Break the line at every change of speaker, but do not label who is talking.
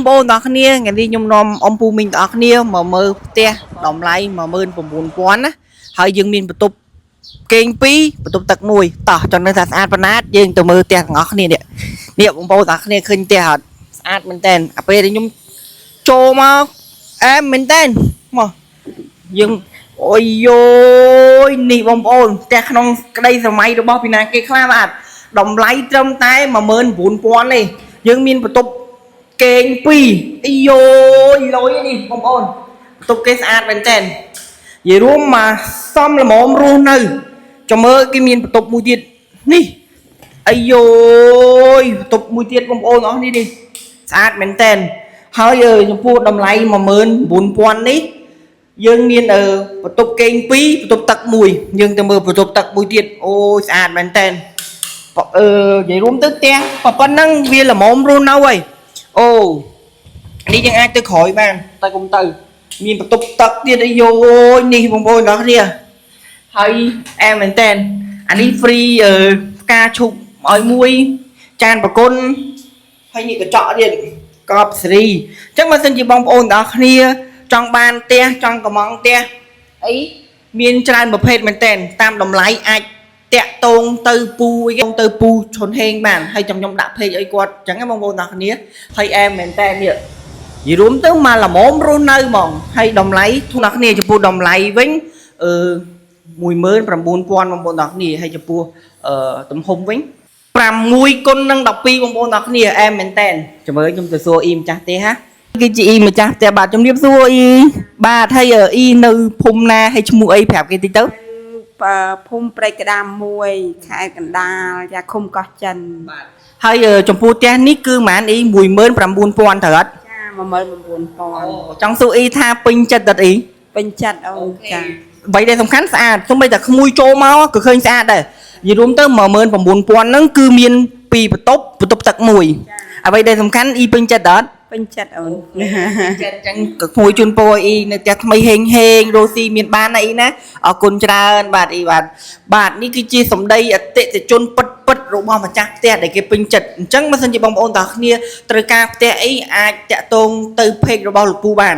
បងប្អូនទាំងអស់គ្នាថ្ងៃនេះខ្ញុំនាំអំពូមីងទាំងអស់គ្នាមកមើលផ្ទះតម្លៃ19000ណាហើយយើងមានបន្ទប់គេង2បន្ទប់ទឹកមួយតោះចង់ដឹងថាស្អាតប៉ុណ្ណាយើងទៅមើលផ្ទះទាំងអស់គ្នានេះនេះបងប្អូនទាំងអស់គ្នាឃើញផ្ទះអត់ស្អាតមែនតើអាពេលដែលខ្ញុំចូលមកអែមមែនតើមកយើងអូយយយនេះបងប្អូនផ្ទះក្នុងក្តីសម័យរបស់ពីណាគេខ្លះបាទតម្លៃត្រឹមតែ19000ទេយើងមានបន្ទប់ គេង2អាយយលុយនេះបងប្អូនបន្ទប់គេស្អាតមែនតើនិយាយរួមមកសំល្មមរស់នៅចាំមើលគេមានបន្ទប់មួយទៀតនេះអាយយបន្ទប់មួយទៀតបងប្អូនអស់នេះនេះស្អាតមែនតើហើយអឺចំពោះតម្លៃ19000នេះយើងមានអឺបន្ទប់គេង2បន្ទប់ទឹកមួយយើងទៅមើលបន្ទប់ទឹកមួយទៀតអូយស្អាតមែនតើ អឺនិយាយរួមទៅផ្ទះប៉ុណ្ណឹងវាល្មមរស់នៅហើយអូនេះយើងអាចទៅក្រោយបានតែកុំទៅ មានបន្ទប់ទឹកទៀតអីយោយនេះបងប្អូនទាំងអស់គ្នាហើយអែមមែនតើអានេះ free អឺផ្កាឈូកឲ្យមួយចានប្រគុណហើយនេះកញ្ចក់ទៀតកប់សេរីអញ្ចឹងបើសិនជាបងប្អូនទាំងអស់គ្នា ចង់បានផ្ទះចង់កំងផ្ទះអីមានច្រើនប្រភេទមែនតើតាមតម្លៃអាច តាក់តងទៅពូអីគេទៅពូឈុនហេងបានហើយចាំខ្ញុំដាក់ page ឲ្យគាត់អញ្ចឹងណាបងប្អូនទាំងគ្នាហើយអែមមែនតើនេះនិយាយរួមទៅមកល្មមរស់នៅហ្មងហើយតម្លៃធូរអ្នកគ្នាចំពោះតម្លៃវិញអឺ19000បងប្អូនទាំងគ្នាហើយចំពោះអឺទំហំវិញ6គុណនឹង12បងប្អូនទាំងគ្នាអែមមែនតើចាំមើលខ្ញុំទៅសួរអ៊ីម្ចាស់ទេហាគឺជាអ៊ីម្ចាស់ផ្ទះបាទជំរាបសួរអ៊ីបាទហើយអ៊ីនៅភូមិណាហើយឈ្មោះអីប្រាប់គេតិចទៅ
អឺភូមិព្រែកក្តាមមួយខេត្តកណ្ដាលចាឃុំកោះចិន
បាទហើយអឺចំពោះផ្ទះនេះគឺប្រហែលអ៊ី19000ត្រូវអត់
ចា19000
ចង់សួរអ៊ីថាពេញចិត្តអត់អ៊ី
ពេញចិត្តអូនចា
អ្វីដែលសំខាន់ស្អាតសូម្បីតែក្មួយចូលមកក៏ឃើញស្អាតដែរនិយាយរួមទៅ19000ហ្នឹងគឺមានពីរបន្ទប់បន្ទប់ទឹកមួយអ្វីដែលសំខាន់អ៊ីពេញចិត្តអត់
ពេញចិត្តអូន
ចិត្តអញ្ចឹងក៏ក្មួយជូនពរឲ្យអ៊ីនៅផ្ទះថ្មីហេងហេងរស់ស៊ីមានបានណាអ៊ីណាអរគុណច្រើនបាទអ៊ីបាទបាទនេះគឺជាសម្ដីអតិថិជនពិតពិតរបស់ម្ចាស់ផ្ទះដែលគេពេញចិត្តអញ្ចឹងបើសិនជាបងប្អូនទាំងអស់គ្នាត្រូវការផ្ទះអីអាចតាក់ទងទៅ page របស់លោកពូបាន